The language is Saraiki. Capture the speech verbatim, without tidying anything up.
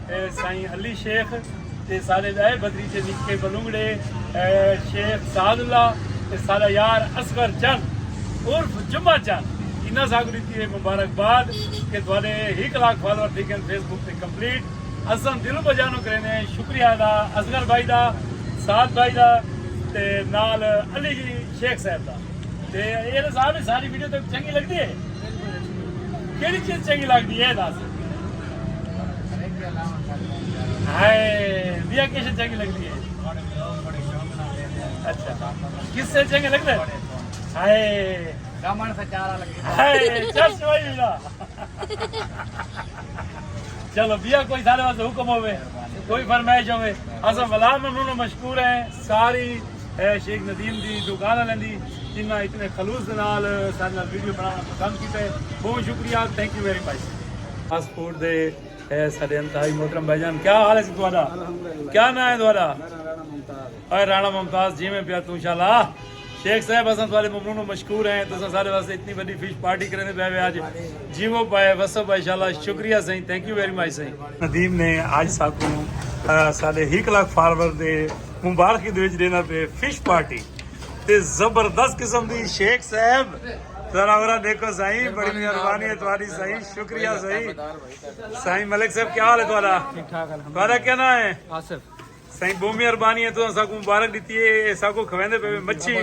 اے سائیں علی شیخ تے سارے ٻئے بدری تے نکے بلونگڑے، اے شیخ سعد اللہ تے سارا یار اصغر چن عرف جمعہ چن، انہاں ساکوں ݙتی ہے مبارکباد کہ تہاݙے ہک لاکھ فالوور تھی ڳئن فیس بک تے کمپلیٹ۔ اساں دلوں بجانوں کریندے ہیں شکریہ ادا اصغر بھائی دا، سعد بھائی دا تے نال علی شیخ صاحب دا۔ تے اے صاحب ساری ویڈیو تے چنگی لڳدی ہے؟ کیڑھی چیز چنگی لڳدی ہے دس؟ ہائے، ٻیا کیش چنگی لڳدی ہے؟ اچھا، کس سے چنگی لڳدی ہے؟ ہائے، گمن سے چارہ لگی۔ ہائے، چس وہی ملا۔ چلو بیا کوئی سارے واسطے حکم ہوے، کوئی فرمائش ہوے، اساں ولا ممنون و مشکور ہیں۔ ساری اے شیخ ندیم دی دکان والے دی، جنہاں اتنے خلوص دے نال سارے نال ویڈیو بنانا پسند کیتا ہے، بہت شکریہ، تھینک یو ویری مچ۔ پاسپورٹ دے اے سارے انتہائی محترم بھائی جان، کیا حال ہے تہاڈا؟ کیا نام ہے تہاڈا؟ اے رانا ممتاز، جیویں پیا توں انشاءاللہ۔ شیخ صاحب، اساں تہاݙے ممنون و مشکور ہیں، تساں ساݙے واسطے اتنی وݙی فش پارٹی کریندے پئے وے اڄ۔ جیوو پائے، وسو پائے، انشاءاللہ۔ شکریہ سائیں، تھینک یو ویری مچ سائیں۔ ندیم نے اڄ ساکوں، آ، ساݙے ہک لاکھ فالوور دے مبارخی دے وچ ݙیندا پئے فش پارٹی تے زبردست قسم دی۔ شیخ صاحب، ذرا اورا ݙیکھو سائیں، بڑی مہربانی ہے تہاݙی سائیں، شکریہ سائیں۔ سائیں ملک صاحب، کیا حال ہے تہاݙا؟ ٹھیک ٹھاک الحمد تہاݙا کیا نام ہے؟ آصف۔ سائیں بہوں مہربانی ہے، تساں ساکوں مبارک ݙتی ہے، اے ساکوں کھویندے پئے وے مچھی۔